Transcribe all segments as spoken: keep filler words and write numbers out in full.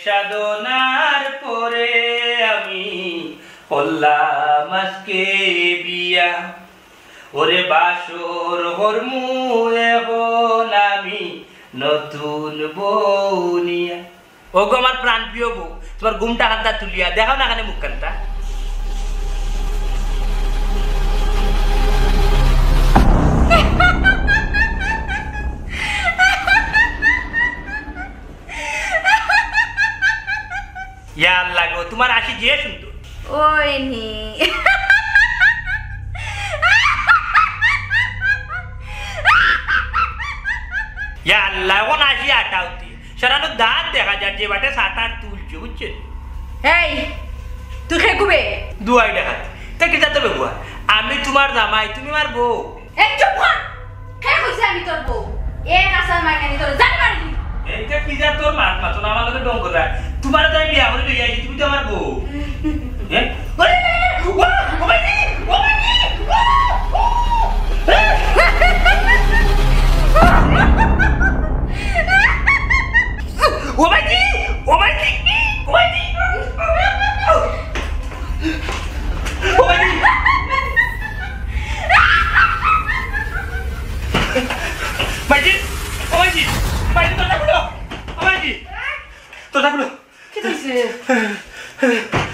সাধনার পরে আমি করলাম আজকে বিয়া। ওরে বাসর হরমু এখন আমি নতুন বউ নিয়া। ওগো আমার প্রাণ প্রিয় বউ, তুমার ঘুমটা কান্তা তুলিয়া দেখাও না কেনে মুখ কান্তা। ইয়া আল্লাহ গো, তুমার হাসি যে সুন্দর। ওই নি। ইয়া আল্লাহ, অখন হাসি আটাউতি। সারানো দাঁত দেখা যার যে বাটে সাতার তুলছে, বুঝছো? এই, তুই খেকুবে? দুয়াই ডাকাত। তে কিতা তবে বুয়া? আমি তুমার জামাই, তুমি আমার বউ। এই চুপ কর! কে কইছে আমি তোর বউ? এ কাঁচা মাইনানি তোর জান মারি দিবি। এইটা কি যা তোর মাত মাতো না, আমার লগে ঢং করে। তুমার তো আমি বিয়া করে লই আইছি, তুমি তো আমার বউ। হ্যাঁ? ওরে, ও, ও ভাই, ও ভাই, ও, ও। ও ভাইজি, ও ভাইজি, ও ভাইজি, ও ভাইজি। ভাইজি, ও ভাইজি, ভাইজি, দরজা খুলো। ও ভাইজি, দরজা খুলো। কিতা অইছে?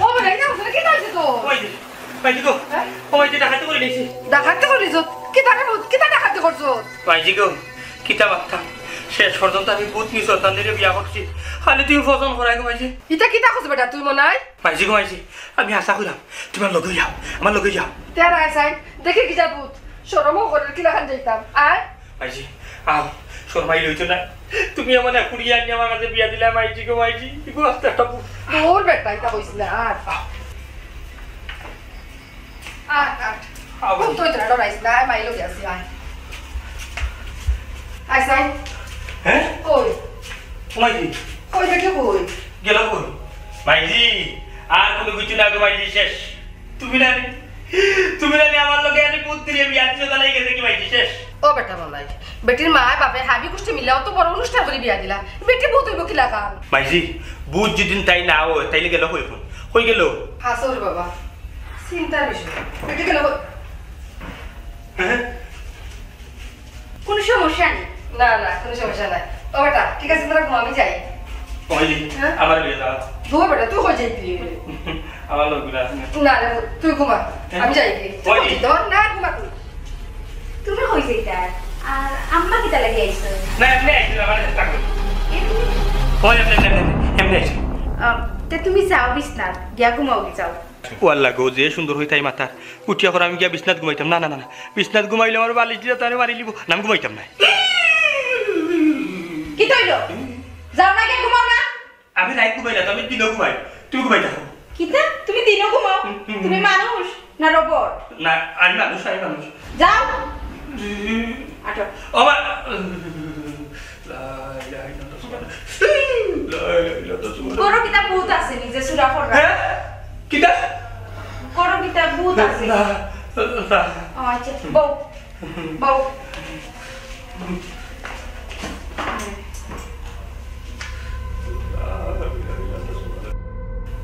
ও বেটা, কিতা অইছে? কিতা অইছে তোর? ও ভাইজি, ভাইজি গো, হ্যাঁ? ও ভাইজি, ডাকাতি করি নিছি। ডাকাতি করি নিছত? কিতা রে, কিতা ডাকাতি করছত? ভাইজি গো, কিতা মাততাম? শেষ পর্যন্ত আমি ভূত নি শয়তানরে বিয়া করছি। খালি তুমি পছন্দ করাই গো ভাইজি। ইতা কিতা কছ বেটা তুই মনাই? ভাইজি গো ভাইজি, আমি হাছা কইলাম, তুমার লগে যাও, আমার লগে যাও। তেরা আইসাই, দেখি কিতা ভূত, শরমও করে কিলাখান যাইতাম। আয়। ভাইজি, আও, শরমাই লইতো না। তুমি আমার এক কুড়ি আনি আমার কাছে বিয়া দিলা, ভাইজি গো ভাইজি, গো আস্তে একটা ভূত। দূর বেটা, ইতা কইছ না, আর। আয়, আয়। আবার। খুব তো ইতরা ডরাইস না, আয়, মাই লগে আছি, আয়। আয়, সাই। হ্যাঁ? কই? ও মাইজি। কই দেখে কই? গেল কই? মাইজি, আর কোনো কিছু না গো মাইজি, শেষ। তুমি না নি? তুমি না নি আমার লগে আনি পুত দিয়ে বিয়া দিছো, তাহলে এই গেছে কি মাইজি, শেষ। ও বেটা বালাই, বেটির মায় বাপে হাবি গোষ্ঠী মিলাও তো বড় অনুষ্ঠান করে বিয়া দিলা। বেটি ভূত অইব কিলাখান? মাইজি, ভূত যেদিন তাই না হয়, তাইলে গেল কই এখন? কই গেল? হাসো রে বাবা, চিন্তার বিষয়। বেটি গেল কই? হ্যাঁ? কোনো সমস্যা নেই। না, না, কোনো সমস্যা নাই। ও বেটা, ঠিক আছে, তোরা ঘুমা, আমি যাই। ওই, হ্যাঁ? আমার বিয়ে দাও। ঘুমা বেটা, তুই হয়ে যাইবি। আমার লোকগুলো আছে না। না রে, তুই ঘুমা, হ্যাঁ? আমি যাই। ওই। তোর না, ঘুমা তুই। তুমি হয়ে যাইতা। আর আম্মা কিতা লাগি আইছো? না, এমনি আইছিল, আমার কাছে থাকো। এমনি? ওই, এমনি, এমনি, এমনি, এমনি আইছিল। আহ, তে তুমি যাও বিছনাত, গিয়া ঘুমাও গি যাও। ও আল্লাহ গো, যে সুন্দর হইতাই মাতার। উঠিয়া কর আমি গিয়া বিছনাত ঘুমাইতাম। না, না, না, না। বিছনাত ঘুমাইলে আমার বালিশ দিয়া তারে মারি লিব। না, আমি ঘুমাইতাম না। কিতা অইলো? যাও না, গিয়া ঘুমাও না। আমি রাইত ঘুমাই না, তো আমি দিনও ঘুমাই। তুমি ঘুমাই থাকো। কিতা? তুমি দিনও ঘুমাও? হুম, হুম। তুমি মানুষ না রোবট? না, আমি মানুষ, আমি মানুষ। যাও। আটো। ও মা। লা ইলাহা ইল্লাল্লাহ, সুবহানাল্লাহ। লা ইলাহা ইল্লাল্লাহ, সুবহানাল্লাহ। ঘরো কিতা ভূত আছে নিজে সুরা কররা? হ্যাঁ? কিতা? ঘরো কিতা ভূত আছে? না, না। ও আচ্ছা, বউ। বউ।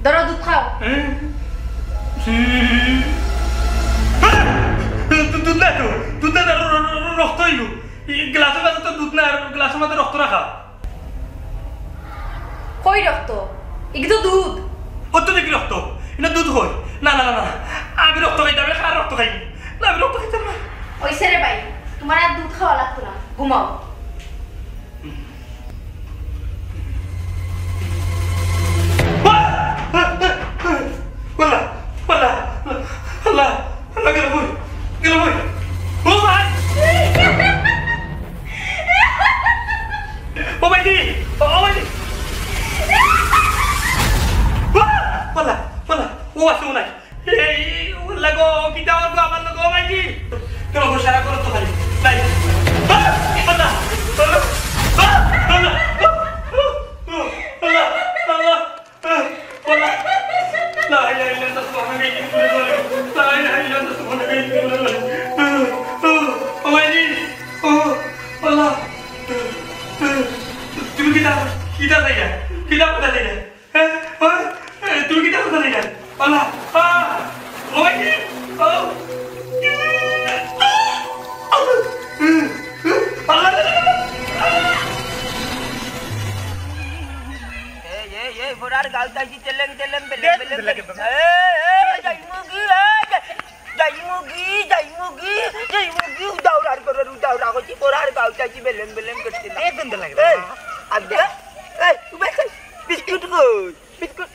ধরো, দুধ খাও। দু-, দুধ না তো, দুধ না, র-, র-, র-, রক্ত অইব। এই গ্লাসর মাঝে তো দুধ না, গ্লাসর মাঝে রক্ত রাখা। কই রক্ত? ইগি তো দুধ। ও তো দেখি রক্ত, ইনো দুধ কই? না, না, না, না, আমি রক্ত খাইতাম, আমি কার রক্ত খাইমু? না, আমি রক্ত খাইতাম না। অইছে রে ভাই, তুমার আর দুধ খাওয়া লাগতো না, ঘুমাও। আল্লাহ, আল্লাহ, আল্লাহ, আল্লাহ, গেল কই? গেল কই? ও ভাই! ও ভাইজি! ও, ও ভাইজি! ও, আল্লাহ, আল্লাহ, ও আছে, ও নাই। এই, ও লাগো, কিতা অইবো আমার লগে, ও ভাইজি? তোর ঘর সারা করো তো খালি। ভাই। আল্লাহ, আল্লাহ, আল্লাহ, আল্লাহ, আল্লাহ, আল্লাহ। আল্লাহ! লা ইলাহা ইল্লাল্লাহ, সুবহানাল্লাহ, এই কি করে বলে? লা ইলাহা ইল্লাল্লাহ, সুবহানাল্লাহ, এই কি করে বলে? ও মাইজি, ও, আল্লাহ! তুমি কিতা, কিতা চাইলা? কিতা কথা চাইলা? আল্লাহ, আহ, ওই, ও, আল্লাহ, আল্লাহ, আল্লাহ। এই, এই, এই, বুড়ার গাল তাইছি, তেলেং, তেলেং, বেলেং, বেলেং, বেলেং। এই, এই, যাই মুগি, এই, যাই, যাই মুগি, যাই মুগি, যাই মুগি, উদাউরার করার, উদাউরা করছি, বুড়ার গাল তাইছি, বেলেং, বেলেং করছি না। এই, এই, আগে, এই, উবাই, বিস্কুট কই? বিস্কুট।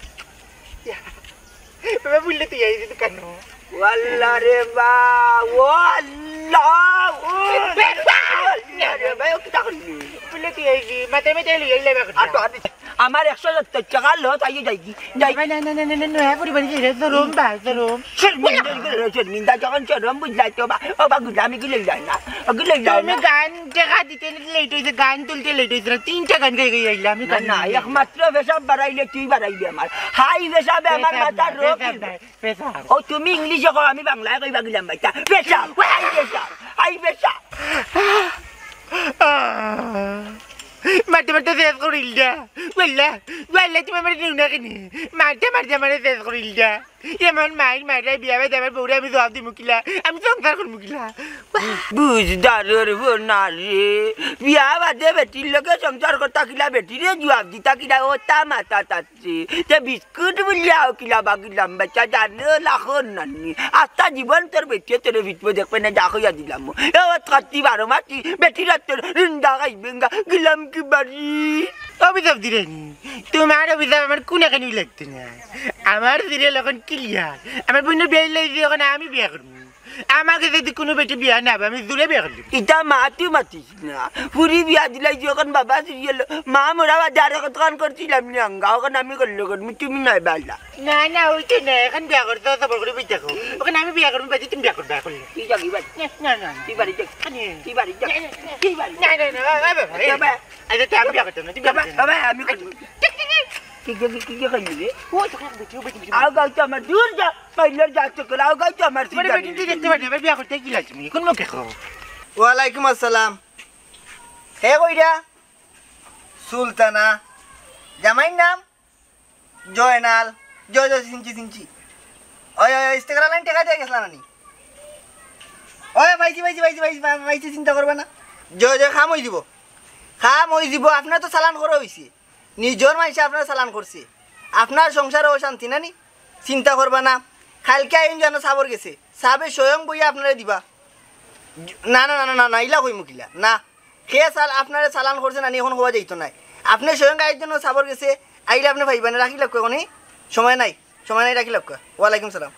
ইয়া। বাবা, বুললে তুই আইবি দোকানো। ওয়াল্লা রে বা, ওয়াল্লা, ওয়াল্লা রে বা, ও কিতা করলি? বুললে তুই আইবি, মাথায় মাথায় লই আইলে বাবা। আর তো আর আমার একশো সত্তর টাকা লো, তাই যাই কি? যাই। না, না, না, না, না, না, নয়া পরিবার যাই রে, শরম বা, শরম। শরমিন্দা করে রে, শরমিন্দা যখন শরম বুঝলাই তো বা, ও বা গুলামি কি লই যায় না, ও কি লই যায় তুমি না। গান দেখা দিতে লেট হইছে, গান তুলতে লেট হইছে না, তিনটা গান গাই গাই আইলাম, আমি না, গান না, গাই। একমাত্র পেশাব বাড়াইলে তুই বাড়াইবি আমার। হাই পেশাবে আমার পেশাব মাথার না, রোগ। পেশাব না, পেশাব। ও, তুমি ইংলিশে কও, আমি বাংলায় কইবা গেলাম ভাইটা। পেশাব, হাই পেশাব, হাই পেশাব। আহ, মারতে মারতে শেষ করিল দা। ওয়াল্লা, ওয়াল্লা, তুমি আমার নিও না কেনে? মারতে মারতে আমার শেষ করিল দা। এমন মাইর মাইরাই বিয়া বাদে আমার বউরে আমি জবাব দিমু কিলা? আমি সংসার করমু কিলা? বুঝদারর বোনা রে, বিয়া বাদে বেটির লগে সংসার করতা কিলা, বেটিরে জবাব দিতা কিলা, ও তা মাথা তাত। তে বিস্কুট বুলিয়াও কিলা বাগিলাম বেটা জানো লাখর নানি। আস্তা জীবন তোর বেটিয়ে তোরে ভিতরে দেখবে না, যা কইয়া দিলাম। এ ও থার্টি বারো মাটি, বেটিরা তোর রুন্দা খাইবেঙ্গা, গিলাম কি বাড়ি। অভিযোগ দিলেনি? তোমার অভিযোগ আমার কোন এখানেই লাগতো না। আমার সিরিয়াল এখন ক্লিয়ার। আমার বোনের বিয়ে লাগছে, এখন আমি বিয়ে করবো। আমার কাছে যদি কোনো বেটি বিয়া না হবে, আমি জোরে বিয়া করলি। ইতা মা তুই মাতিস না। ফুরি বিয়া দিলাই যে এখন বাবা সিরিয়াল, মা মোরা বাদে আরো কতক্ষণ করছিলাম নি আঙ্গা, এখন আমি করলে করবো, তুমি নাই বালা। না, না, ওই তো না, এখন বিয়া করতে হবে, সবর করে বই থাকো। ওখানে আমি বিয়া করবো, বাদে তুমি বিয়া করবে এখন। তুই যাবি বাড়ি? না, না, না, না। তুই বাড়ি যা। খানি। তুই বাড়ি যা। না, না, না। তুই বাড়ি যা। না, না, না, বাবা, বাবা, এই। বাবা। আচ্ছা, তুই আমি বিয়া করতাম না, তুই বিয়া বাবা, করতাম না। বাবা, আমি করবো। ঠিক, ঠিক, ঠিক। কি, কি, কি, কি করবি রে? ওই তো, ওই তো, ওই তো, ওই তো। আও গাও তো আমার দূর যা। পাইলার যা চক্কর, আও গাও তো আমার তোমার সিরিয়াল। বেটি তুই দেখতে পারবি না, এবার বিয়া করতে কি লাগছে? কোন মুখে কও? ওয়ালাইকুম আসসালাম। হে কইরা? সুলতানা। জামাইর নাম? জয়নাল। জয় জয়, চিনছি, চিনছি। ওই, ওই, ওই, ইস্তেকারা লাইন টেকা দিয়া গেছলা নানি? ওই, পাইছি, পাইছি, পাইছি, পাইছি, পাই-, পাইছি, চিন্তা করবা না। জয় জয়, কাম অই যিবো। কাম অই যিবো, আপনার তো চালান করা অইছে। নিজর মানষে আপনার চালান করছে। আপনার সংসারে অশান্তি নানি? চিন্তা করবা না। কাইলকে আইন জানো সাবর গেছে। সাবে স্বয়ং বইয়া আপনারে দিবা। না, না, না, না, না, না, ইলা কইমু কিলা? না। কে সাল-, আপনারে চালান করছে নানি, এখন কওয়া যাইতো নায়। আপনে স্বয়ং আইজ জানো সাবর গেছে, আইলে আপনে পাইবা না, রাখি লাগবো এখনই। সময় নাই, সময় নাই, রাখি লাগবো। ওয়ালাইকুম সালাম।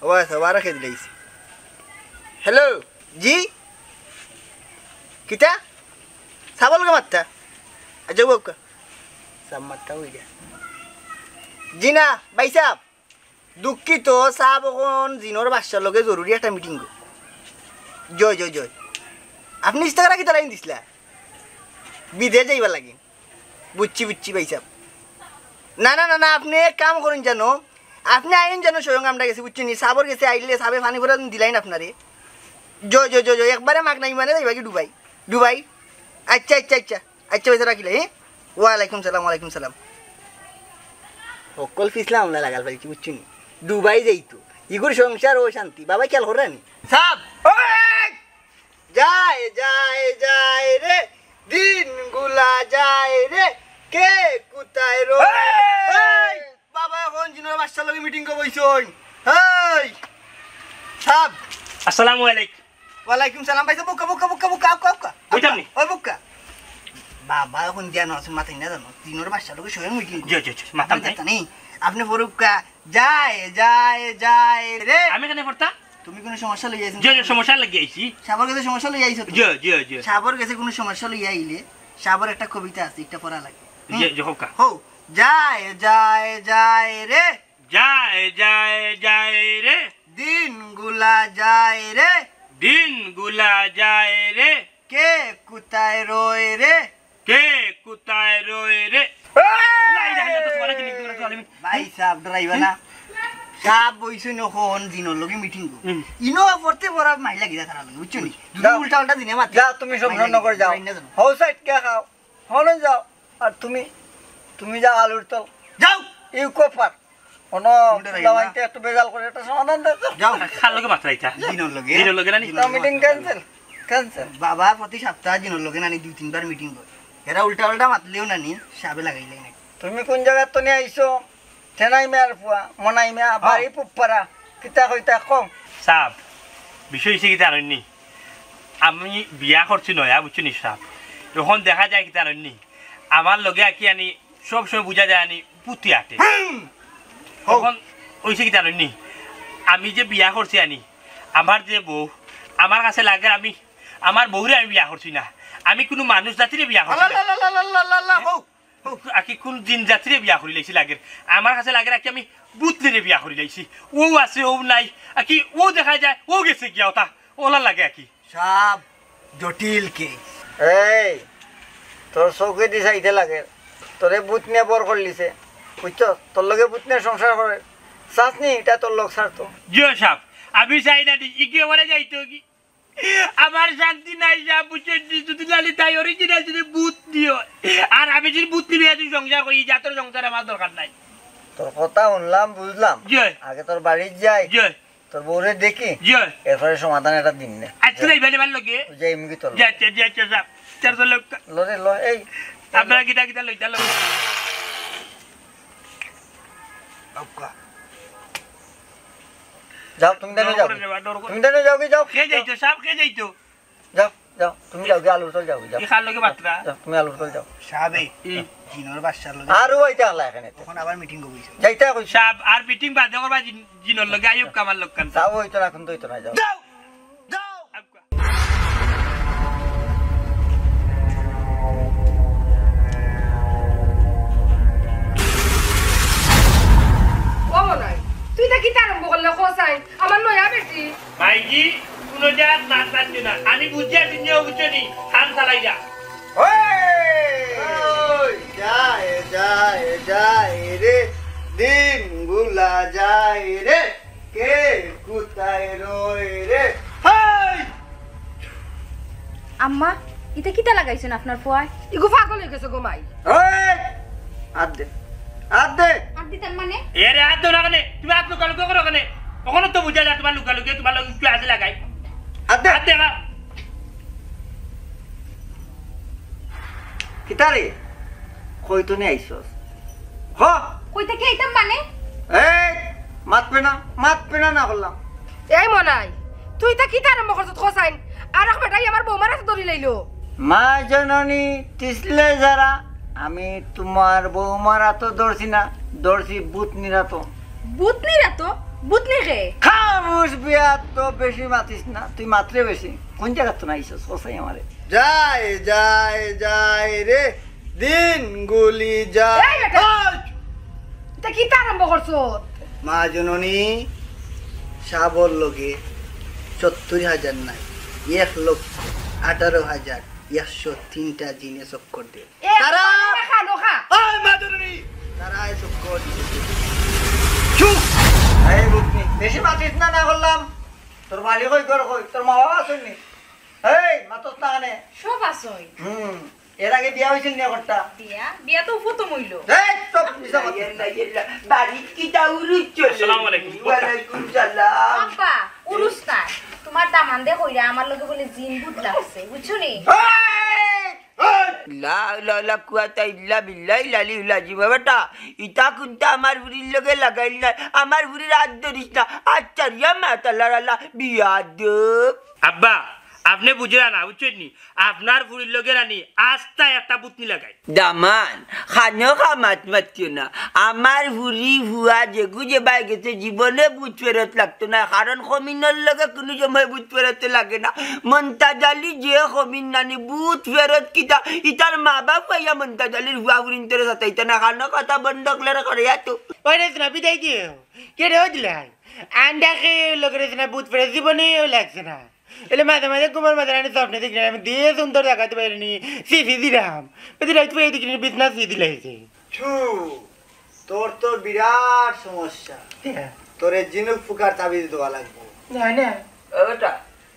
ও আচ্ছা, ওয়ারা খেয়ে দিলাইছি। হ্যালো, জি? কিতা? সাবর লগে মাততা? আচ্ছা, ওকে। সাব মাততা অই গেল। জি না, ভাই সাব। দুঃখিত, সাব অখন জিনর বাদশার লগে জরুরি একটা মিটিং গো। জয়, জয়, জয়। আপনে ইস্তেকারা কিতা লাগি দিছলা? বিদেশ যাইবার লাগি। বুঝছি, বুঝছি ভাই সাব। না, না, না, না, আপনে এক কাম করইন জানো, আপনে আইন জানো স্বয়ং আমরার গেছে, বুঝছইন নি? সাবর গেছে আইলে সাবে পানি ভরা দিলাইন আপনারে। জয়, জয়, জয়, জয়, একবারে মাগনা বিমানে যাইবা কি ডুবাই? ডুবাই? আচ্ছা, আচ্ছা, আচ্ছা। আচ্ছা, ভাই সাব রাখিলে, হ্যাঁ? ওয়ালাইকুম সালাম, ওয়ালাইকুম সালাম। হকল ফিছলা আমলা লাগাল পাইছি, বুঝছো নি? ডুবাই যাইতো। ইগুর সংসার অশান্তি। বাবা খেয়াল করে নি? সাব! ওই! যায়, যায়, যায় রে, দিনগুলা যায় রে, কে কোথায় রয়? এই! এই! বাবা, অখন জিনর বাদশার লগে মিটিং করি বইছইন। এই! সাব! আসসালামু আলাইকুম। ওয়ালাইকুম সালাম। ভাই সাব, বুকা, বুকা, বুকা, বুকা, আউক্কা, আউক্কা। ওই সামনে। ওই বুকা। বাবা, অখন দিয়া না আছইন, মাতইন না জানো। জিনর বাদশার লগে স্বয়ং মিটিং করি। জি, জি, জি, মাতাম নাই। জানি, আপনে পড়উক্কা, যায়, যায়, যায় রে। আমি কেনে পড়তাম? তুমি কোনো সমস্যা লইয়া আইছো? জি, জি, সমস্যা লাগি আইছি। সাবর গেছে সমস্যা লইয়া আইছো তো? জি, জি, জি। সাবর গেছে কোনো সমস্যা লইয়া আইলে, সাবর একটা কবিতা আছে, ইটা পড়া লাগে। জি, হুম? জি, কউক্কা। হো, যায়, যায়, যায় রে। যায়, যায়, যায় রে। দিনগুলা যায় রে। দিনগুলা যায় রে। কে কোথায় রয় রে? কে কোথায় রয় রে? এই! লা ইলাহা ইল্লাল্লাহ, সুবহানাল্লাহ, কি লিখতে পারে, সুবহানাল্লাহ। ভাই সাব, ডরাইবা না। সাব বইছইন অখন জিনর লগে মিটিং গো। হুম। ইনো পড়তে পড়া মাইর লাগি যায় তারার লগে, বুঝছো নি? যদি যাও। উল্টা উল্টা জিনে মাতে। যাও, তুমি সব মাইর লাগি যায়। যাও। হউ সাইড কে খাও। হনো যাও। আর তুমি, তুমি যাও আলুর তল। যাও। You copper. অনো, তুমরা তুলা যাইও না। মাইতে একটু বেজাল করে একটা সমাধান দে তো। যাও। কার লগে মাতরায় ইতা? জিনর লগে। জিনর লগে না নি? জিনর লগে মিটিং মাতরায়। Cancel, cancel. বাবা প্রতি সপ্তাহে জিনর লগে না নি দুই তিনবার মিটিং করে। এরা উল্টা পাল্টা মাতলেও না নি, সাবে লাগাইলাই না। তুমি কোন জাগাত তনে আইছো? তেনাই মিয়ার ফুয়া, মনাই মিয়া, হ্যাঁ। বাড়ি পুপ্পারা। কিতা কইতা কও? সাব, বিষয় অইছে কিতা জানইন নি? আমি বিয়া করছি নয়া, বুঝছো নি সাব? অখন দেখা যায় কিতা জানইন নি? আমার লগে আকি আনি সব সময় বুঝা যায় আনি পুতি আটে। হুম। অখন অইছে কিতা জানইন নি? আমি যে বিয়া করছি আনি, আমার যে বউ, আমার কাছে লাগের আমি, আমার বউরে আমি বিয়া করছি না, আমি কুনু মানুষ জাতিরে বিয়া করছি না। আল্লাহ, আল্লাহ, আল্লাহ, আল্লাহ, আল্লাহ, আল্লাহ, হউ। আকি কুন জিন জাতিরে বিয়া করি লাইছি লাগের। আমার কাছে লাগের আকি আমি ভূতনিরে বিয়া করি লাইছি। অউ আছে, অউ নাই। আকি অউ দেখা যায়, অউ গেছে গিয়া অতা। অলা লাগে আকি। সাব, জটিল কেস। এই, তোর চউখেদি চাইতে লাগের। তোরে ভূতনিয়ে বর করলিছে। বুঝছস? তোর লগে ভূতনিয়ে সংসার করের। চাস নি, ইটা তোর লগ ছাড়তো। জি অয় সাব, আমি চাই না নি, ইগিয়ে মরে যাইতো কি? আমার শান্তি নাই সাব, বুঝছইন নি? যদি লালি তাই অরিজিনাল যদি ভূতনি অয়, আর আমি যদি ভূতনি লইয়া যদি সংসার করি, ই জাতর সংসার আমার দরকার নাই। তোর কথা হুনলাম, বুঝলাম। জি অয়। আগে তোর বাড়িত যাই, জি অয়। তোর বউরে দেখি, জি অয়। এরপরে সমাধান একটা দিমুনে। আচ্ছা, যাইবা নি আমার লগে? যাইমুগি তোর লগে। জি আচ্ছা, জি আচ্ছা সাব। চার হাজার লোক। ল রে, ল, এই। আপনারা কিতা কিতা লইতা লগ। আউক্কা। যাও, তুমি দেনে যাও। ডর করে যাবা, ডর করে। তুমি দেনে যাওগি, যাও। কে যাইতো, সাব, কে যাইতো? যাও, যাও, তুমি যাওগি, আলুর তল যাওগি, যাও। ই কার লগে মাতরা? যাও, তুমি আলুর তল যাও। সাবে, ই। জিনর বাদশার লগে। আর অউ আইতা হালা এখানে। অখন আবার মিটিং করবো। যাইতা কইছি। সাব, আর মিটিং বাদে করবা, জিন-, জিনর লগে আইউক আমার লগ খান। যাও, অইতো না, অখন তো অইতো না, যাও। যাও, যাও। আউক্কা। ও মনাই, তুই ইতা কিতা আরম্ভ করলে, কছাইন? আমার নয়া বেটি। মাইজি, কুনু জাগাত মাত মাতিও না। আমি বুঝিয়া চিনিয়া বুঝছো নি, কাম চালাইয়া। ওই! ওই, যায়, যায়, যায় রে, দিনগুলা যায় রে, কে কোথায় রয় রে? হেই! আম্মা, ইতা কিতা লাগাইছইন আপনার ফুয়ায়? ইগু পাগল অই গেছে গো মাই। এই! আত দে। আত দে। আত দিতাম মানে? এরে আত দেও না কেনে? তুমি আত লুকালুকি করো কেনে? অখনো তো বুঝা যায় তুমার লুকালুকি, তুমার লগে কিতা আছে লাগাই। আত দে। আত দে না। কিতা রে? কই তনে আইছস? হ। কই থাকি আইতাম মানে? এই, মাতবে না, মাতবে না, না করলাম। এই মনাই, তুই ইতা কিতা আরম্ভ করছত কছাইন? আরক বেটায় আমার বৌমার আতো ধরি লাইলো। মা জননী, তিসলে যারা, আমি তুমার বৌমার আতো ধরছি না, ধরছি ভূতনির আতো। ভূতনির আতো? ভূতনি কে? খামোশ, বিয়াত তো বেশি মাতিস না, তুই মাতরে বেশি। কোন জাগাত তনে আইছস? কছাইন আমারে। যায়, যায়, যায় রে, দিনগুলি যায়। এই বেটা! এই! ইতা কিতা আরম্ভ করছত? মা জননী, সাবর লগে সত্তর হাজার নায়, এক লক্ষ আঠারো হাজার একশো তিনটা জিনে চক্কর দেয়। এ, তারা খা, খা, খা। ওই মা জননী, তারা এ চক্কর দিছে। চুপ! এই ভূতনি, বেশি মাতিস না, না করলাম। তোর বাড়ি কই, ঘর কই? তোর মা বাবা আছইন নি? এই, মাতস না কেনে? সব আছইন। হুম, এর আগে বিয়া অইছিল নি একটা? বিয়া? বিয়া তো প্রথম অইলো। এই, চুপ, মিছা মাতিস না। বাড়িত কিতা উরুস চলে? আসসালামু আলাইকুম। ওয়ালাইকুম সালাম। আব্বা, উরুস না। তুমার দামান্দে কইরা আমার লগে বুলে জিন ভূত লাগছে, বুঝছো নি? এই! লা হাওলা ওয়ালা কুওয়াতা ইল্লা বিল্লাহিল আলিয়্যিল আজিম। ও বেটা, ইতা কুন্তা আমার ফুড়ির লগে লাগাইল না, আমার ফুড়ির আত ধরিস না। আচ্ছা রিয়া মাতালার আলা বিয়াদব। আব্বা, আপনে বুঝরা না, বুঝছইন নি? আপনার ফুড়ির লগে নানি আস্তা একটা ভূতনি লাগাই। দামান, খানো খা মাত মাতিও না। আমার ফুড়ি ফুয়া যেগু যেবায় গেছে জীবনে ভূত ফেরত লাগতো না, কারণ কমিনর লগে কুনু সময় ভূত ফেরত লাগে না। মন্তাজ আলী যে কমিন নানি ভূত ফেরত কিতা, ইতার মা বাপ পাইয়া মন্তাজ আলীর ফুয়া ফুড়িন্তরে সাতাইতা না, খানো কথা বন্ধ করে করে আতো। ওই রে, না বিদায় দিও। কে রে ওই দিলাই? আন্ডা খেয়ে লোকের না ভূত ফেরত জীবনেও লাগছে না। এলে মাঝে মাঝে ঘুমের মাঝে আমি স্বপ্নে দেখি আমি দিয়ে সুন্দর দেখাতে পারিনি, সিসি দিলাম। ওই দিন রাইত পেয়ে দেখি বিছনা সিসি দিলাইছে। ছু, তোর তো বিরাট সমস্যা। হ্যাঁ। তোরে জিনুক ফুকার তাবিজ দেওয়া লাগবো। না, না। ও বেটা,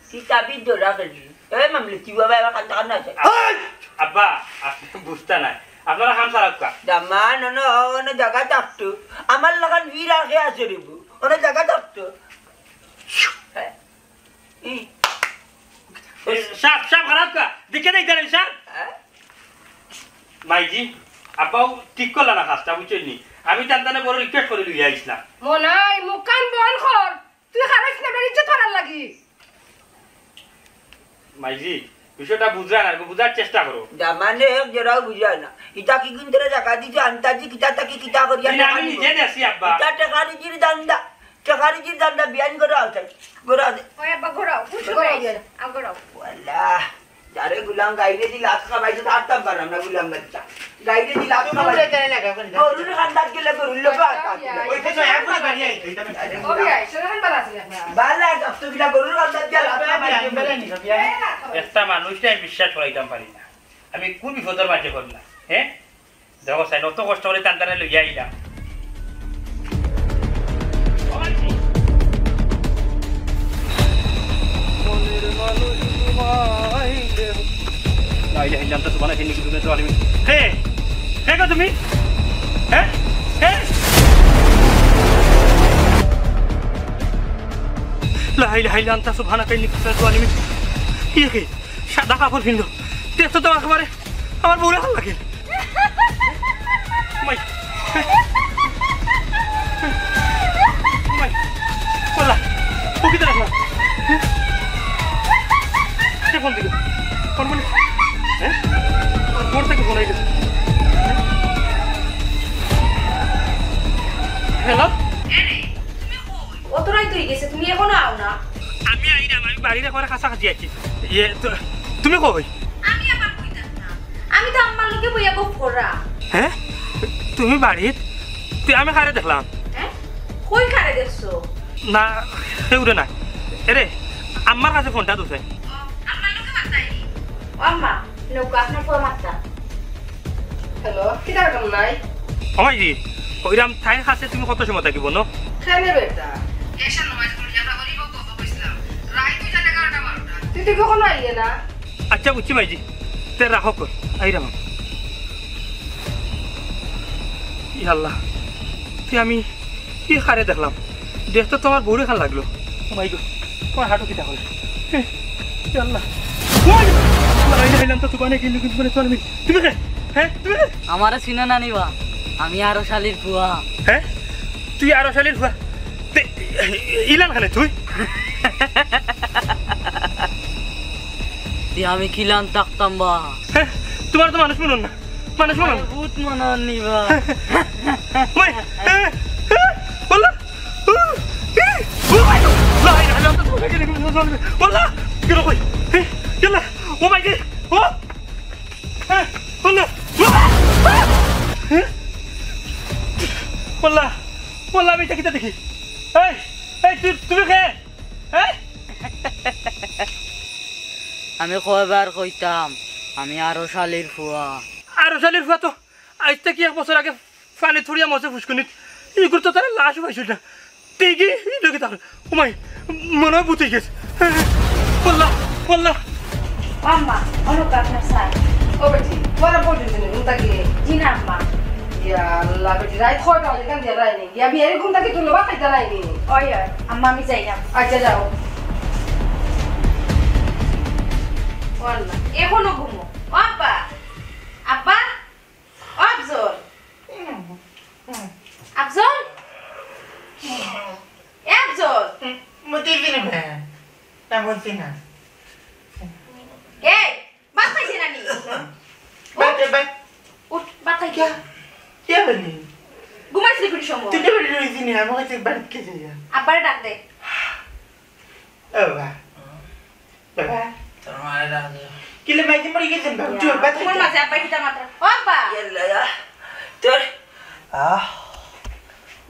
তুই তাবিজ ধরা ফেলবি। এ মামলে, তুই বাবা এবার কান্দা কান্দা আছে। এই! আব্বা, আপনে বুঝতা না। আপনারা খান সারাক্কা। দামান, অনো, অনো জাগা থাকতো। আমার লাখান ভিড় আগে আছে রে বু। অনো জাগা থাকতো। হ্যাঁ? ই। এ, সাপ, সাপ, খারাপ কা? দেখে দেখ, জানেন, সাপ? হ্যাঁ? মাইজি, আব্বাও ঠিক করলা না কাজটা, বুঝছইন নি? আমি তান তানে বড় request করি লইয়া আইছলাম। মনাই, মুখখান বন্ধ কর। তুই খারাপ না, বের ইজ্জত করার লাগি। মাইজি, বিষয়টা বুঝরা না, একটু বুঝার চেষ্টা করো। দামানে এক জোড়াও বুঝায় না। ইতা কি গুণ ধরে জাগা দিছে, আন্তাজি কিতা তাকি কিতা করিয়া জি না, টাকা আমি নিব? নিজে দেখছি, আব্বা। ইতা টেকারিজির ধান্দা, টেকারিজির ধান্দা বিয়ান করে আওতাই। ঘোরা দে। ওই আব্বা, ঘোরাও, উঠো, ঘোরাও ঘোরাও, দে। আ, ঘোরাও। ওয়াল্লাহ, যারে গুলাম গাইরে দি লাত খাবাইছে, তার তাম পারলাম না, গুলাম বাচ্চা। গাইরে দি লাত তুমি খাবাইছে। উড়ে চলে লাগা, করে দাও। গরুর কান্দাত গেলে গরুর লোকে আঘাত দিলে। ওই তো নয়া করে বাড়ি আইছে, এটা আমি আরে ওকে, গুলাম। আইসো, এখন বালা আছি আপনার। বালা, যত কিনা গরুর কান্দাত গেলে লাত খাবাইছে। বালা নি, বালা নি। একটা মানুষরে আমি বিশ্বাস করাইতাম পারি না। আমি কোন বিপদর মাঝে পড়লাম, হ্যাঁ? দেখো, সাইন অত কষ্ট করে তান তানে লইয়া আইলাম। লা ইলাহা ইল্লা আনতা সুবহানাকা ইন্নী কুনতু মিনাজ জালিমিন। কে? কে গো তুমি? হ্যাঁ? কে? লা ইলাহা ইল্লা আনতা সুবহানাকা ইন্নী কুনতু মিনাজ জালিমিন। ইয়ে কে? সাদা কাপড় পিনলো। দেখতে তো একেবারে আমার বউরে ভালা লাগে। মাই। মাই। বলা। ও কি দেখলাম? কে ফোন দিল? কোন মানে? হ্যাঁ? মোর থেকে ফোন আইলো। হ্যালো? অত রাইত অই গেছে, তুমি এখনো আও না? আমি আইরাম, আমি বাড়ির একেবারে কাছাকাছি আছি। ইয়ে, তো, তুমি কই? আমি আবার কই থাকতাম? আমি তো আম্মার লগে বইয়া গপ করা। হ্যাঁ? তুমি বাড়িত? তে আমি কারে দেখলাম? হ্যাঁ? কই কারে দেখছো? না, কেউরে না। এরে, আম্মার কাছে ফোনটা দিছে। ও, আম্মার লগে মাতাইনি। ও আম্মা, নৌকা আপনার পুয়া মাততা। হ্যালো, কিতা রকম নাই? ও মাইজি, কইরাম তাইর কাছে তুমি কত সময় থাকিবো, নো? কেনে বেটা? এশার নামাজ পড়ি আমরা গরিব গপ কইছিলাম। রাইত অই যার এগারোটা বারোটা। তুই তো কখনো আইলে না। আচ্ছা, বুঝছি মাইজি। তে রাখো কই, আইরাম। ইয়া আল্লাহ, তে আমি কি কারে দেখলাম? দেখতে তো আমার বউরে খান লাগলো। ও মাই গড, তোমার হাঁটু কিতা করে? হে, ইয়া আল্লাহ। ওই! লা ইলাহা ইল্লা আনতা সুবহানাকা ইন্নী কুনতু মিনাজ জালিমিন। তুমি কে? হ্যাঁ? তুমি কে? আমারে চিনো না নি বা? আমি আরশ আলীর ফুয়া। হ্যাঁ? তুই আরশ আলীর ফুয়া? তে, ইলান খানে তুই? তে আমি কিলান থাকতাম বা? হ্যাঁ? তোমার তো মানুষ মনে না। মানুষ মনে না। ভূত মনে নি বা? ওই, এ, এ, বললা? ও, এ, ও ভাই, লা ইলাহা ইল্লাল্লাহ, লা ইলাহা ইল্লাল্লাহ, বললা? কেন কই? এ, গেলা? ও ভাই, কে? ও? এ, বললা? এ? বললা? বললা, আমি এটা কিতা দেখি? এই, এই, তুই, তুমি কে? এই? আমি কয়বার কইতাম, আমি আরশ আলীর ফুয়া। আরশ আলীর ফুয়া তো আইজ থাকি এক বছর আগে পানিত পড়িয়া মরছে ফুসকুনিত। ইগুর তো তারা লাশও পাইছইন না। ঠিকই, এই লোকে তার। ও মাই, মনে হয় ভূত অই গেছে। বললা, বললা। আম্মা, অনো আপনার স্যার। ও বেটি, তোমার পর্যন্ত নেই, ঘুম থাকি। জি না, আম্মা। ইয়া আল্লাহ, বেটি, রাইত কয়টা বাজে, কেন দিয়া রায় নেই? ইয়া, আমি এরকম থাকি, তুই লোবা খাইতে রায় নেই। ওই, ওই, আম্মা, আমি যাইরাম। আচ্ছা, যাও। ও আল্লাহ, এখনো ঘুমো। ও আব্বা, আব্বা, ও আফজল। আফজল? এ আফজল? মুতি দিলি বে। না, মুতি না। এই, ভাত খাইছে না নি? ভাত, ভাত। উঠ, ভাত খাই। কিয়া? কিয়া বলি? ঘুমাইছিলি কোন সময়? তুই তো বলি রইছি নি, আমি কইছি ভাত খেতে যা। আব্বারে ডাক দে। ও বাবা। বাবা। তোর মারে ডাক দে। কিলে মাইকে মরি গেছেন বাবা? তুই ভাত তোমার খাইতে। মাঝে আব্বাই কিতা মাত্রা? ও আব্বা। ইয়াল্লা, ইয়া। তোর, আহ,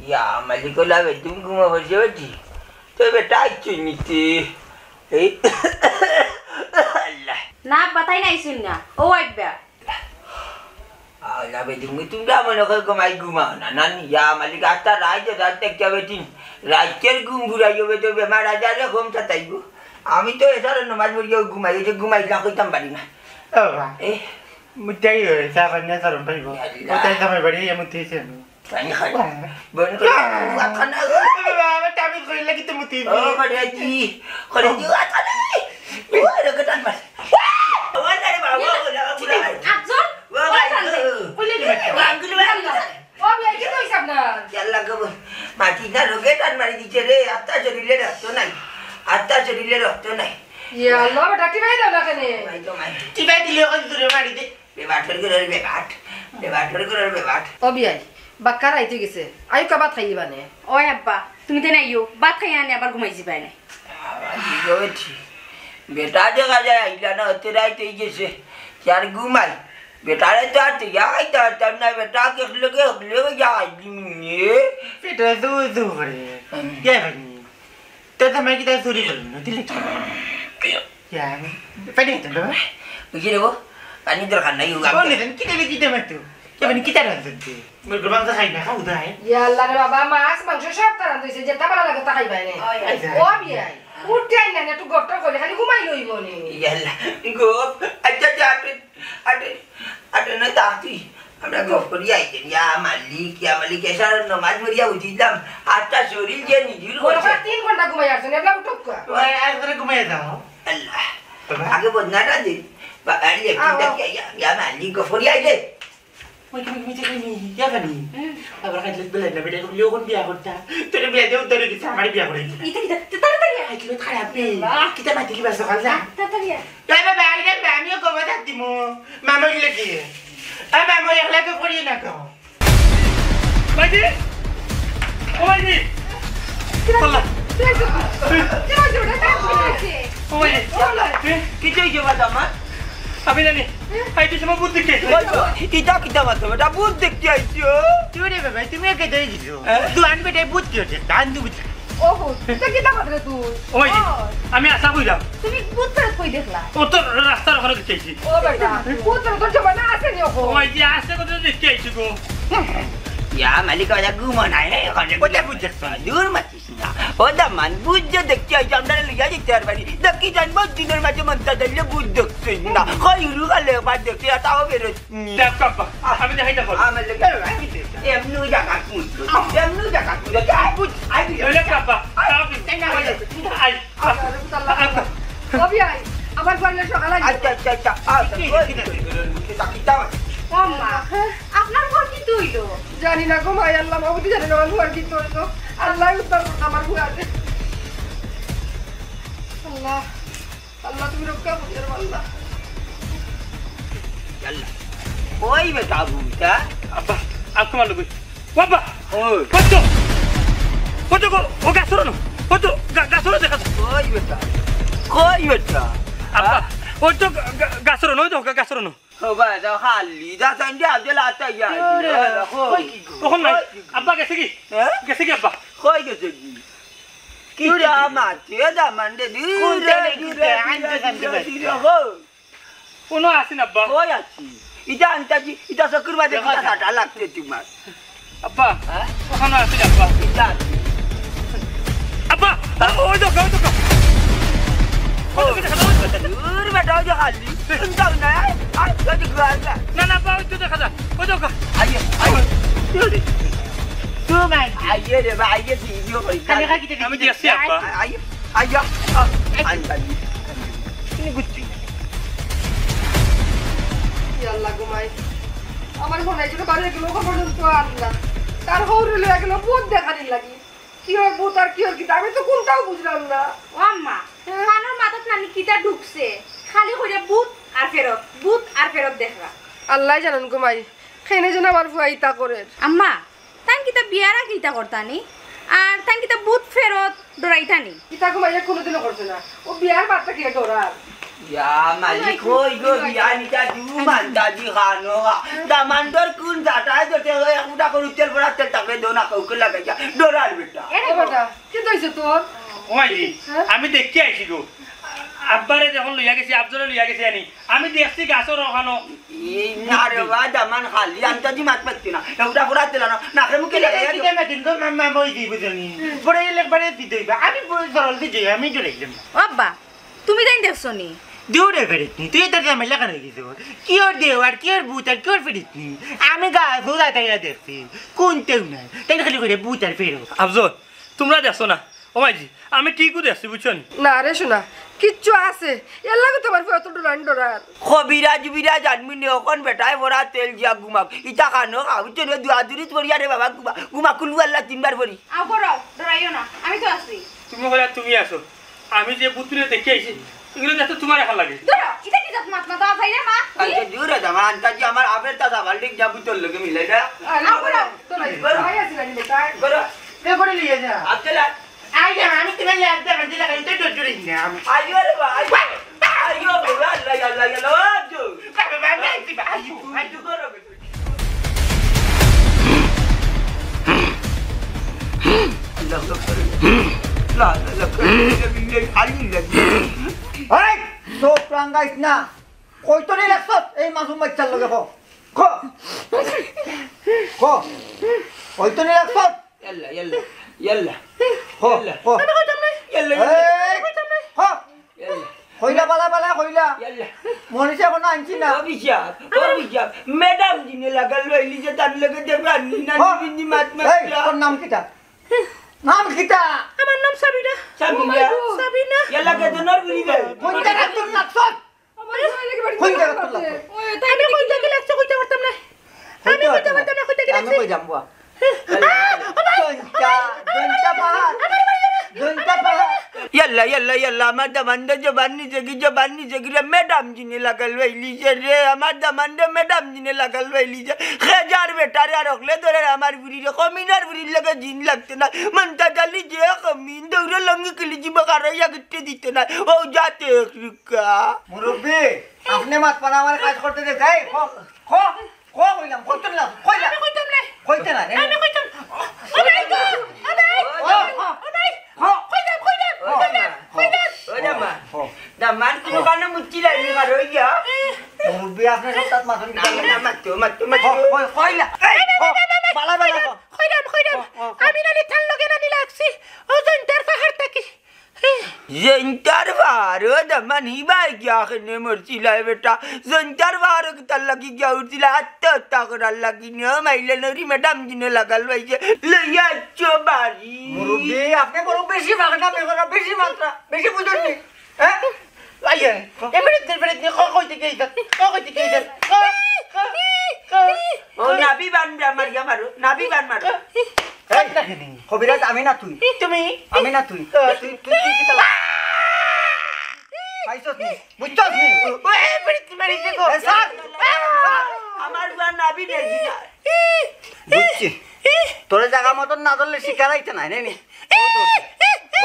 ইয়া, মালিক ওলা বেদুম ঘুমা বসে বেটি। তো বেটা আইছো নিতে। এই, আল্লাহ। না, আব্বা, তাই নাই শুন না। ও আব্বা। আল্লাহ বেদুম, তুমি যা মনে করে ঘুমাই ঘুমাও না। নানি, ইয়া, মালিক, আস্তা রাইত, রাত একটা বেটি। রাইতের ঘুম ঘুরাইও বেদুম, বেমার আজারে ঘুম সাতাইব। আমি তো এসারে নমাজ পড়িও ঘুমাই, এই যে ঘুমাই না কইতাম পারি না। ও বাবা। এ, মুতাই অয়, চা পানি আর গরম পাইব। ইয়াল্লা। ও তাই জামাই বাড়ি, ইয়া মুতি আইছি আমি। পানি খাই। হ্যাঁ। বন্ধ করে। হ্যাঁ। বাবা, বাবা, আমি তাবিজ করি লাগি তো মুতি আইছি। ও, করে আইছি, করে আইছি, ও, করে আইছি। ও, রোগে টান মার। ও, আরে বাবা, ও, বাবা, আফজল, ও, ভাই, ও, ও, আঙ্গুল, আঙ্গুল। ও ভাই, কিতা অইছে আপনার? ইয়াল্লা গো, মাটি না রোগে টান মারি দিছে রে, আত্মা শরীরে রক্ত নাই, আত্মা শরীরে রক্ত নাই। ইয়া আল্লাহ, বেটা, টিপাই দাও না কেনে? ভাই তো মাই। টিপাই দিলে ওখান দূরে মারি দে। বেবাটর ঘরর বেবাট, বেবাটর ঘরর বেবাট। ও বিয়াই, বাক্কা রাইত অই গেছে, আইউক্কা ভাত খাইলিবানে। ওই আব্বা, তুমি তো নাইও, ভাত খাইয়া আনি আবার ঘুমাই যিবায় নে। আবার কি করেছি? বেটা দেখা যায় আইলা না, অত রাইত অই গেছে, আর ঘুমাই। বেটারে তো আর তো ইয়া খাইতে পারতাম না, বেটা কে হকলে কে হকলে কে ইয়া খাইলি মিনে। পেটে দু দু করে। হুম। কে পানি? তো তো মাই কিতা চুরি করল না, দিলে কি? কে? ইয়া, পানি খাইতাম বাবা। বুঝি রে গো, পানি দরকার নাই, ও গাম বলে দে। দেন, কিতা রে, কিতা মারতো? কে পানি কিতা রান্ধতে? মুরগি মাংস খাই না, খাও দায়। ইয়া আল্লাহ রে বাবা, মাছ, মাংস সব তো রান্ধছে, যেটা ভালা লাগে তা খাইবায় নে। ওই, ওই। ও বিয়াই, উঠতে আইলা না, একটু গপ টপ করলে খালি ঘুমাই লইব নে। ইয়াল্লা, গপ, আচ্ছা, আচ্ছা, আটে, আটে, আটে না তা তুই। আমরা গপ করি আইতেন, ইয়া মালিক, ইয়া মালিক, এসার নমাজ পড়িয়া উঠিলাম, আটটা শরীর যে নিজুর মনে করছে। হয় তিন ঘন্টা ঘুমাই আসছেন, এবলা উঠুক কা। ওই, এক করে ঘুমাই যাও। আল্লাহ, বাবা। আগে বদনাটা দে, বা-, আরে, আও, আও। ইয়া, ইয়া মালিক, গপ করি আইলে। ওই, তুমি, তুমি, তুমি, ইয়া জানি? হুম। আবার খাইলে বেলা না, বেটা, তুমি ওখান বিয়া করতা। তোর বিয়া দেও, তোর কিছু আমার বিয়া করে দিতা। ইতা, ইতা, তা-, তাড়াতাড়ি আয়। খাইলে খারাপ নেই। বাহ। কিতা মাতিলি বাস সকাল যা। তাড়াতাড়ি আয়। এ বাবা, আরে বাবা, আমিও গোবর দাগ দিমু। মামা গেলে কি? এ মামা, একলা তো করি না কেউ। মাইজি? ও মাইজি? কিতা? আল্লাহ। কিতা হইছে? কিতা হইছে? কিতা হইছে? ও মাইজি? কিতা হইছে? এ? কিতা হইছে বাবা আমার? আমি জানি। আইতে সময় ভূত দেখতে আইছি। ওই তো, ইটা কিতা মাতো বেটা? ভূত দেখতে আইছো? কিরে বাবা, তুমি একে দেই দিছো? হ্যাঁ? তুই আনবে তাই ভূত কি হচ্ছে? দান তুমি। ওহো, ইটা কিতা মাতরে তুই? ওই, ও। আমি আশা কইলাম। তুমি ভূত ফেরত কই দেখলা? ও তো রাস্তার ওখানে দেখতে আইছি। ও বেটা, ভূত ফেরত তো জমানা আছে নি ওখানে? ওই যে আছে কত দেখতে আইছি গো। ইয়া মালিক, ওরা ঘুমো নাই রে, ওখানে কোথায় ভূত দেখছো? দূর মাতিস না। ও দামান, ভূত যে দেখতে আইছি, আমরা লইয়া যেতে পারবানি। দেখি জানবো দিনের মাঝে মনটা দিলে ভূত দেখছই না। কই উরু গেলে একবার দেখতে, আর তাও বেরোয়। দেখ বাবা, আমি দেখাই না বল। আমার লোকে এমনি জায়গা কুঁজো, এমনি জায়গা কুঁজো। আই বুঝ, আই বুঝ। ওই দেখ বাবা, তাও কি? এই না, ওই দেখ। I, I, I. ও বিয়াই, আমার ঘরে সকাল আইছে। আচ্ছা, আচ্ছা, আচ্ছা। আচ্ছা, ঠিক আছে, ওই ঠিক আছে। মুখে তাকিয়ে দাও। ও মা, আপনার ঘর কিতা অইলো? জানি না গো মাই, আল্লাহ মাবুদ জানে না আমার ঘর কিতা অইলো। আল্লাহ উদ্ধার করুক আমার ঘরে। আল্লাহ। আল্লাহ, তুমি রক্ষা করিও, আল্লাহ। আল্লাহ। ওই বেটা, বুঝা। আব্বা, আর তোমার লোক। ও আব্বা। ওই। কত? কত গো? ও গাছর নু। কত? গা-, গাছর দেখা যায়। ওই বেটা। কই বেটা? আব্বা, হ্যাঁ? ওই তো গা-, গা-, গাছর নু, ওই তো গা-, গাছর নু। ও ভাই, তো খালি, যা সঙ্গে আজকে লাতা ইয়া। ওরে, ওই দেখো। কই কি গো? ওখান নাই। কই কি গো? আব্বা গেছে কি? হ্যাঁ? গেছে কি আব্বা? কই গেছে কি? কিতা মাতে, এ দামান দে, দূরে, কোনটা নেই, দূরে, কোনটা? দূরে, আনতে দূরে, জানতে দূরে, পারছি দূরে, না। হো। কোনো আছি না, আব্বা। কই আছি? ইটা আনতাছি, ইটা চকুর মাঝে দেখা কিতা যায়। ফাটা লাগছে তোমার? আব্বা, হ্যাঁ? ওখানে আছি না, আব্বা। ইটা আছি। আব্বা, হ্যাঁ? ও-, ওই দেখো, ওই দেখো। ওই দেখো, দেখা যায়, ওই দেখো। দূর বেটা, ওই যে খালি। যাও না, আয়, আয়, ওই যে ঘর যা। না, না, আব্বা, ওই তো দেখা যায়। ওই দেখো। আইয়ে, আইয়ে। তো ভাই। আইয়ে রে ভাই, আইয়ে ভিডিও করি। খালি খালি আমি দেখছি, আব্বা। আইয়ে, আইয়ে, আ, আই, আই। তুমি বুঝছি। ইয়া আল্লাহ গো মাই। আমার মনে হয় যেটা বাড়ির লোক পর্যন্ত আর না। তার হৌরে লইয়া গেল ভূত দেখানির লাগি। কি হয় ভূত আর কি হয় কিতা? আমি তো কোনটাও বুঝলাম না। ও আম্মা, হ্যাঁ? কানোর মাথাত নানি কিতা ঢুকছে? খালি কইরা ভূত আর ফেরত, ভূত আর ফেরত দেখরা। আল্লাহ জানইন গো মাই, কেনে যেন আমার ফুয়া ইতা করের। আম্মা, তাইন কিতা বিয়ার আগে ইতা করতা নি? আর তাইন কিতা ভূত ফেরত ডরাইতা নি? ইতা গো মাইয়ে কোনোদিনও করছে না। ও বিয়ার বাদে কিতা ডরার? ইয়া মালিক, কই গো বিয়ান ইতা দু মান্তা দি খানো গা। দামান্দর কোন জাতায় জটে হয়, এক ফুটা করে তেল ভরা তেল তাকে দো না, কাউকে লাগাইয়া ডরার বেটা। এরে ও বেটা, কিতা অইছে তোর? ও মাই, হ্যাঁ? আমি দেখি আইছি গো। আব্বারে যখন লইয়া গেছি, আফজলে লইয়া গেছি আনি। আমি দেখছি গাছর ওখানো। এই না রে বা, দামান খালি, আন্তাজি মাত পাচ্ছি না। এগুলা পুরা তেল না, নাকে মুখে লাগাই। কিতা না দিন গো, মামা মই দি বুঝনি। পরে এলে একবারে দি দইবা। আমি পরে সরল দি যাই, আমি জোরে গেলাম। ও আব্বা, তুমি তাইন দেখছো নি? দূরে ফেরতনি, তুই তোর জামাই লাগানো গেছে। কি ওর দেওয়ার, কি ওর ভূত আর কি ওর ফেরতনি? আমি গাছ ও দাঁড়াইয়া দেখছি, কোনতেও নাই। তাই খালি করে ভূত আর ফেরত। আফজল, তোমরা দেখছো না? ও মাইজি, আমি ঠিকও দেখছি, বুঝছো নি? না রে সোনা, কিচ্ছু আছে। এর লাগে তো আমার ফুয়া তো ডরান ডরান। কবিরাজ বিরাজ আনবি নি, অখন বেটায় ভরা তেল দিয়া ঘুমাক। ইতা খানো খাও, বুঝছো নি? দুয়া দুরিত পড়িয়া রে বাবা, ঘুমা, ঘুমা, কুলু আল্লাহ তিনবার পড়ি। আও করো, ডরাইও না, আমি তো আছি। তুমি কইলা তুমি আছো, আমি যে ভূতরে দেখি আইছি, এগুলো দেখতে তোমার একা লাগে। ধরো, এটা কি জাত মাত না, দাও ভাই রে মা। আচ্ছা, দূরে দাও, মা, আন্তাজি আমার আবের দাদা বাল্ডিক যা ভূতর লগে মিলে না। আও করো, ডরাইও না। ভাই আছে না, নিলে তাই। করো। কে করে নিয়ে যা? আব্দুল্লাহ। আই যা, আমি তোমার ইয়াদ দেবেন, দিলে খালি তো ডর ডর না। আইও রে বা, আইও। আইও রে বা, আল্লাহ, আল্লাহ, আল্লাহ, আইও। বাবা, বাবা, আইছি বা, আইও, আইও। এই, চোখ রাঙ্গাইস না। কইতো নি লাগছত এই মাসুম বাচ্চার লগে, ক। ক। ক। কইতো নি লাগছত? ইয়াল্লা, ইয়াল্লা, ইয়াল্লা। ক, ইয়াল্লা। ক। ইয়াল্লা, ইয়াল্লা। এই, ক। ইয়াল্লা। কইলা বালা বালা কইলা। ইয়াল্লা। মনীষা কোনো আনছি না। অভিশাপ, অভিশাপ। ম্যাডাম জিনে লাগাল লইলি যে তার লগে দেখবা নি না ক। নি নি মাত মাত এই, না। তোর নাম কিতা? নাম কিতা? আমার নাম সাবিনা। Sabina. Oh my God। Sabina. ইয়াল্লা কে তো নর গুলি ভাই। কোন জায়গা তোর নাকশন? কোন জায়গা তোর লাগছে? আমি কই থাকি লাগছে কইতে পারতাম না। আমি কইতে পারতাম না, কই থাকি আমি লাগছে। কই যাম, বুয়া? আহ, ও ভাই, জনতা, ও ভাই, জনতা পাহাড়। আমার বাড়ি যাবে। জনতা পাহাড়। ইয়াল্লা, ইয়াল্লা, ইয়াল্লা, আমার দামান্দ জবান নিচে কি, জবান নিচে কি রে, ম্যাডাম জিনে লাগাল বাইলিছে রে, আমার দামান্দ ম্যাডাম জিনে লাগাল বাইলিছে। খেজার বেটারে আর অকলে ধরে আমার বুড়ি রে, কমিনার বুড়ির লগে জিন লাগতে না। মন্তা জালি যে কমিন, দৌড়ে লঙ্গি কিলি জীব কারো ইয়া গিট্টে দিতে না। ও যাতে এক রুকা। মুরব্বি, আপনি মাত পানা আমার কাজ করতে দে, যাই, ক, ক, ক কইলাম, কইতে না, কইলা। আমি কইতাম না। কইতে না, এ? আমি কইতাম। ও ভাই গো, ও ভাই, ও, ও, ও ভাই, ও। কইতাম, কইতাম, ও, কইতাম, ও, কইতাম। ও, ও, মা। ও। দামান কোনো কানে মুচ্ছি লাগি মারো ইয়া। মুরব্বি, আপনি হঠাৎ মাথা না, না, মারতো, মারতো, মারতো। ও, কই, কইলা। এই, ও, বালা, বালা, ও। কইরাম, কইরাম। ও, ও, ও। আমি নানি তার লগে নানি লাগছি। ও জৈন্তার পাহাড় থাকি। জৈন্তার পাহাড়, ও দামান, হিবায় গিয়া কেনে মরছিলায় বেটা? জৈন্তার পাহাড় কিতার লাগি গিয়া উঠছিলা? আত্মহত্যা করার লাগি নি? ও মাইলে নরি ম্যাডাম জিনে লাগাল বাইছে। লইয়া আইছো বাড়ি। মুরব্বি, আপনি বড় বেশি মাত্রা, বেশি মাত্রা, বেশি বুঝেননি। হ্যাঁ? আইয়ে, এমনি দিন ফেরত নিয়ে ক-, কই থেকে এই দেখ, ক-, কই থেকে এই দেখ, ক-, ক-, ক-, ও নাভি বান দে আমার, ইয়া মারো, নাভি বান মারো। এই, কবিরাজ, আমি না তুই। তুমি? আমি না তুই। ক-, তুই, তুই, তুই কি তালা? পাইছস নি? বুঝছস নি? ও, এ, ফেরত মারি দেখো। এ, স্যার, স্যার, আমার বুয়া নাভি নেই। বুঝছি। তোরে জায়গা মতন না ধরলে শিকার আইতে নাই, নেই নি?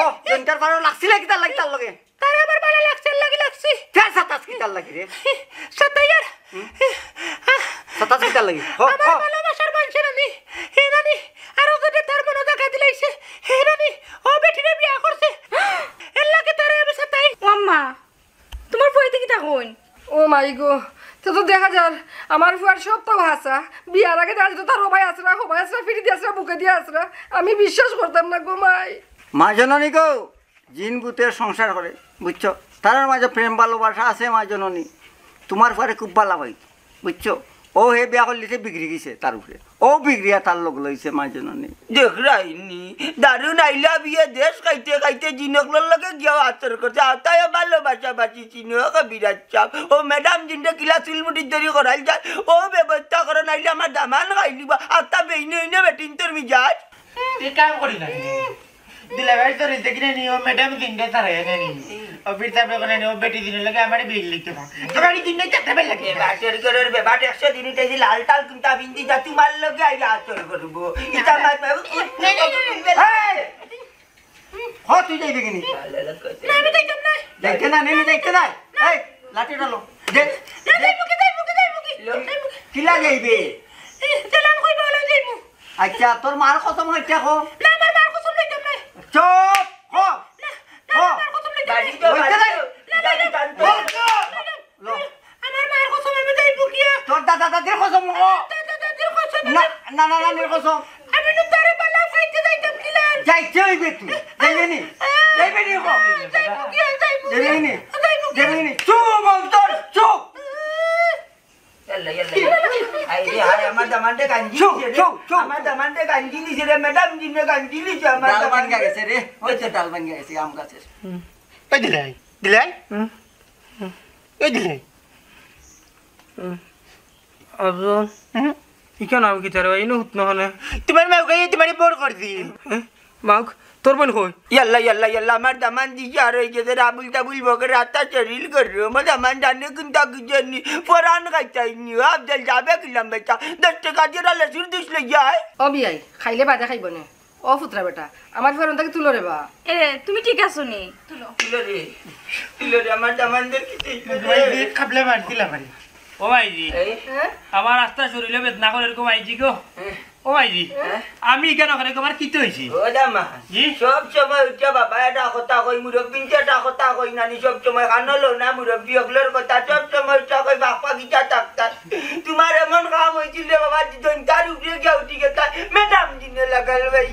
ও, জনতার পারো লাগছিল কি তার লাগি তার লগে? তারে আমার ভালা লাগছে, লাগি লাগছে। কে সাতাশ কিতার লাগি রে? সাতাইয়ার। হুম? আহ, সাতাশ কিতার লাগি? হ, আমার হ। ভালোবাসার মানুষের আমি, হে নানি, আরো যদি তার মনে দেখা দিলাইছে, হে নানি, ও বেটিরে বিয়া করছে। এর লাগি তারে আমি সাতাই। ও আম্মা, তোমার ফুয়াইতে কিতা কইন? ও মাই গো, তে তো দেখা যার আমার ফুয়ার সব তো হাসা। বিয়ার আগে দেখা যেত তার হবাই আসরা, হবাই আসরা, ফিরি দিয়ে আসরা, বুকে দিয়ে আসরা। আমি বিশ্বাস করতাম না গো মাই। মা জননী গো, জিন ভূতে সংসার করে, বুঝছো? তারার মাঝে প্রেম ভালোবাসা আছে, মা জননী। তোমার পরে খুব ভালা পাই, বুঝছো? ও হে বিয়া করলিছে, বিগড়ি গেছে তার উপরে। ও বিগড়িয়া তার লগ লইছে, মা জননী। দেখরায়নি, দারুণ আইলা বিয়ে দেশ খাইতে খাইতে জিনকলর লগে গিয়াও আচর করছে। আতায় ভালোবাসা বাসি চিনো, কবিরাজ সাব। ও ম্যাডাম জিনরে কিলা চুলমুটির দড়ি করাইল যায়। ও ব্যবস্থা করো, নাইলে আমার দামান খাইলিবা। আতা বেইনে ইনে বেটিন তোর মিজাজ। তুই কাম করি না। দিলাভাই তোর ইতে কিনে নি, ও ম্যাডাম দিনটা তারে এনে নি। ও ফির তারপরে করে নি, ও বেটি দিনের লাগে আমার বিল লিখতে পারে। আমার এই দিনটা চারটা বেল লাগে। এ বাসর ঘরর বেবাট একশো দিন উঠে যে লাল টাল কুন্তা বিন্দি যা তোমার লগে আইয়া আচর করবো। ইটা আমার বাবু। এই! হ, তুই যাইবে কিনি? না, আমি যাইতাম না। যাইতে না, নেই, যাইতে না। এই, লাঠিটা লো। দে। না, যাইবো কি, যাইবো কি, যাইবো কি? লো। যাইবো কি? কিলা যাইবে? এ, চালান কইবা, ওলা যাইবো। আচ্ছা, তোর মার কসম হইতে কো। না, আমার মার কসম লইতাম না। চুপ, ক। না, না, ক। আমার মার কসম লইতাম না। বাড়ি তো লইতে বাড়ি নাই। তো। না, না, না। ল, ল। আমার মার কসম আমি যাইবো গিয়া। তোর দাদা দাদির কসম ক। দাদা দাদির কসম না, আমি না, না, না, নির কসম। আমি তো তারে বালা ফাইতে যাইতাম কিলান। যাইতে হইবে তুই। যাইবে নি? যাইবে নি ক? যাইবো গিয়া, যাইবো যাইবে গিয়া। নি? যাইবো। দেখলি নি? চুপ, অন্তর, চুপ। ইয়াল্লা, ইয়াল্লা, ইয়াল্লা। আই রে, আই, আমার দামান্দে গাঞ্জি চুপ, নিছে রে। চুপ, চুপ। আমার দামান্দে গাঞ্জি নিছে রে, ম্যাডাম জিনে গাঞ্জি নিছে আমার ডাল দামান্দে। ভাঙ্গা গেছে রে, ওই তো ডাল ভাঙ্গা গেছে আম গাছের। এই দিলাই, দিলাই। হুম। এই দিলাই। হুম। আফজল, হুম? ইখান আমি কিতারে ভাই, ইনো হুত না হনে। তোমার মা গাইয়ে তোমারে বড় করছি। এ? মাউক, তোর বোন কই? ইয়াল্লা, ইয়াল্লা, ইয়াল্লা, আমার দামান দিছে আর ওই যে তোর আবুল তাবুল বকের রাস্তা শরীর করলো। আমার দামান জানে কিন্তু কিছু জানি, পরান খাইতাইনি। আফজল যাবে কিলাম বেটা, দশ টাকা দিয়ে আল্লাহ সুর দিস লই যায়। ও বিয়াই, খাইলে বাদে খাইব নে। ও ফুতরা বেটা, আমার ফেরন তাকে তুলো রে বা। এ, তুমি ঠিক আছো নি? তুলো রে, তুলো রে, আমার দামানদের কিছু হইলো রে। ভাই, যে খাবলে মার দিলা ভাই। ও ভাইজি, এই? হ্যাঁ? আমার রাস্তা শরীরে বেদনা করে এরকম আইজি গো। হ্যাঁ। ও ভাইজি, হ্যাঁ? আমি কেন করে তোমার কিতা হইছে? ও দামা, জি? সব সময় উঠে বাবা এটা কথা কই, মুরব্বিনতে এটা কথা কই, নানি সব সময় কানো লও না, মুরব্বি অকলর কথা সব সময় উঠে কই, বাপ্পা কিতা ডাক্তার। তোমার এমন কাম হইছিল রে বাবা, দুজন তার উপরে গিয়া উঠি গেতা, ম্যাডাম জিনে লাগাল ভাই।